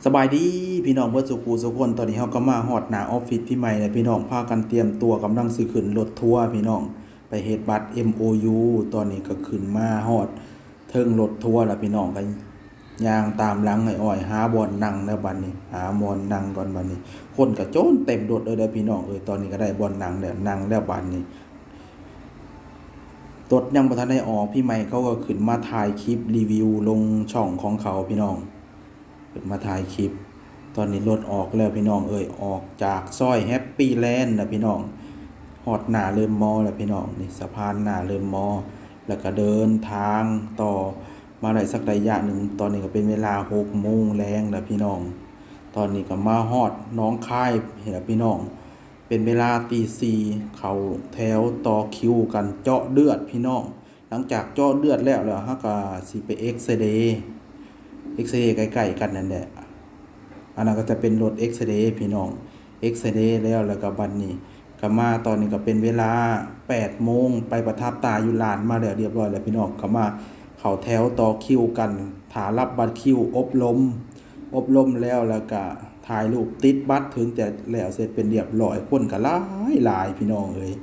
ສະບາຍດີພີ່ນ້ອງເບິດສູ່ຄູ່ສູ່ຄົນ. ຕອນນີ້ເຮົາກໍມາຮອດໜ້າອອບຟິດພີ່ໃໝ່ແລ້ວພີ່ນ້ອງ, ພາກັນຕຽມຕົວກຳລັງຊິຂຶ້ນລົດທົວພີ່ນ້ອງ ໄປເຮັດບັດ ເອັມໂອຢູ. ຕອນນີ້ກໍຂຶ້ນມາຮອດເທິງລົດທົວແລ້ວພີ່ນ້ອງ, ກໍຍ່າງຕາມຫຼັງອ້ອຍໆ ຫາບ່ອນນັ່ງແລ້ວບັດນີ້, ຫາບ່ອນນັ່ງກ່ອນບັດນີ້. ຄົນກໍຈົນເຕັມລົດເລີຍເດີພີ່ນ້ອງເອີຍ. ຕອນນີ້ກໍໄດ້ບ່ອນນັ່ງແລ້ວ, ນັ່ງແລ້ວບັດນີ້ ລົດຍັງບໍ່ທັນໄດ້ອອກ, ພີ່ໃໝ່ເຂົາກໍຂຶ້ນມາຖ່າຍຄລິບຣີວິວລົງຊ່ອງຂອງເຂົາພີ່ນ້ອງ. ເພິ່ນມາຖ່າຍຄລິບ. ຕອນນີ້ລົດອອກແລ້ວພີ່ນ້ອງເອີຍ, ອອກຈາກຊອຍແຮັບປີແລນແລ້ວພີ່ນ້ອງ, ຮອດໜ້າເລີມມໍແລ້ວພີ່ນ້ອງ. ນີ້ສະພານໜ້າເລີມມໍ ແລ້ວກໍເດີນທາງຕໍ່ມາໄດ້ສັກໄລຍະໜຶ່ງ. ຕອນນີ້ກໍເປັນເວລາຫົກໂມງແລງແລ້ວພີ່ນ້ອງ. ຕອນນີ້ກໍມາຮອດໜອງຄາຍແລ້ວພີ່ນ້ອງ, ເປັນເວລາຕີສີ່ ເຂົ້າແຖວຕໍ່ຄິວກັນເຈາະເລືອດພີ່ນ້ອງ. ຫຼັງຈາກເຈາະເລືອດແລ້ວ ແລ້ວເຮົາກໍຊິໄປເອັກຊະເຣ, ເອັກຊະເຣໃກ້ໆກັນນັ້ນແຫຼະ. ອັນນັ້ນກໍຈະເປັນລົດເອັກຊະເຣພີ່ນ້ອງ, ເອັກຊະເຣແລ້ວ ແລ້ວກໍບັດນີ້ກໍມາ, ຕອນນີ້ກໍເປັນເວລາແປດໂມງ, ໄປປະທັບຕາຢູ່ລານມາແລ້ວຮຽບຮ້ອຍແລ້ວພີ່ນ້ອງ. ກໍມາເຂົ້າແຖວຕໍ່ຄິວກັນ ຖ້າຮັບບັດຄິວອົບລົມ, ອົບລົມແລ້ວ ແລ້ວກໍຖ່າຍຮູບຕິດບັດ ເຖິງຈະແລ້ວເສັດເປັນຮຽບຮ້ອຍ. ຄົນກໍຫຼາຍໆ ພີ່ນ້ອງເອີຍ.